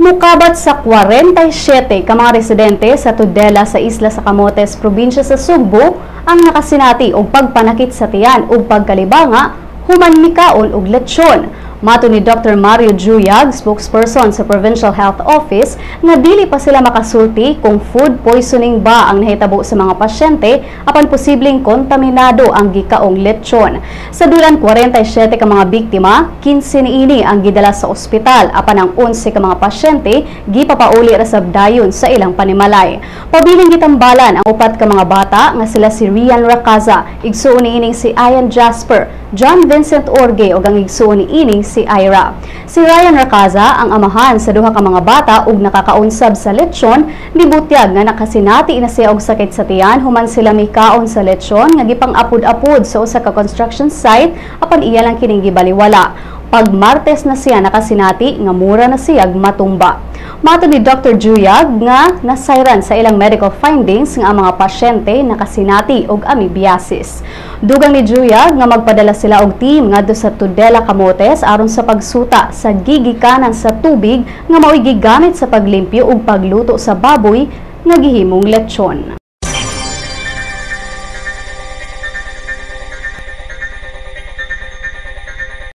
Mukabat sa 47 ka mga residente sa Tudela sa Isla sa Camotes, probinsya sa Sugbo ang nakasinati og pagpanakit sa tiyan ug pagkalibanga human mikaon og lechon. Matod ni Dr. Mario Juyag, spokesperson sa Provincial Health Office, nga dili pa sila makasulti kung food poisoning ba ang nahitabo sa mga pasyente apan posibleng kontaminado ang gikaong lechon. Sa dulan 47 ka mga biktima, 15 niini ang gidala sa ospital apan ang 11 ka mga pasyente gipapauli ra sab dayon sa ilang panimalay. Pabiling gitambalan ang upat ka mga bata nga sila si Rian Racaza, igsuon niining si Ian Jasper, John Vincent Orge ug ang igsuon niining si Ira. Si Ryan Racaza, ang amahan sa duha ka mga bata ug nakakaunsab sa lechon, nibutyag nga nakasinati na siya og sakit sa tiyan human sila mikaon sa lechon nga gipang-apod-apod sa usa ka construction site apan iya lang kining gibaliwala. Pag Martes na siya nakasinati nga mura na siyag matumba. Matod ni Dr. Juyag nga nasayran sa ilang medical findings nga ang mga pasyente nakasinati og amoebiasis. Dugang ni Juyag nga magpadala sila og team ngadto sa Tudela, Camotes aron sa pagsuta sa gigikanan sa tubig nga mao'y gigamit sa paglimpyo ug pagluto sa baboy nga gihimong lechon.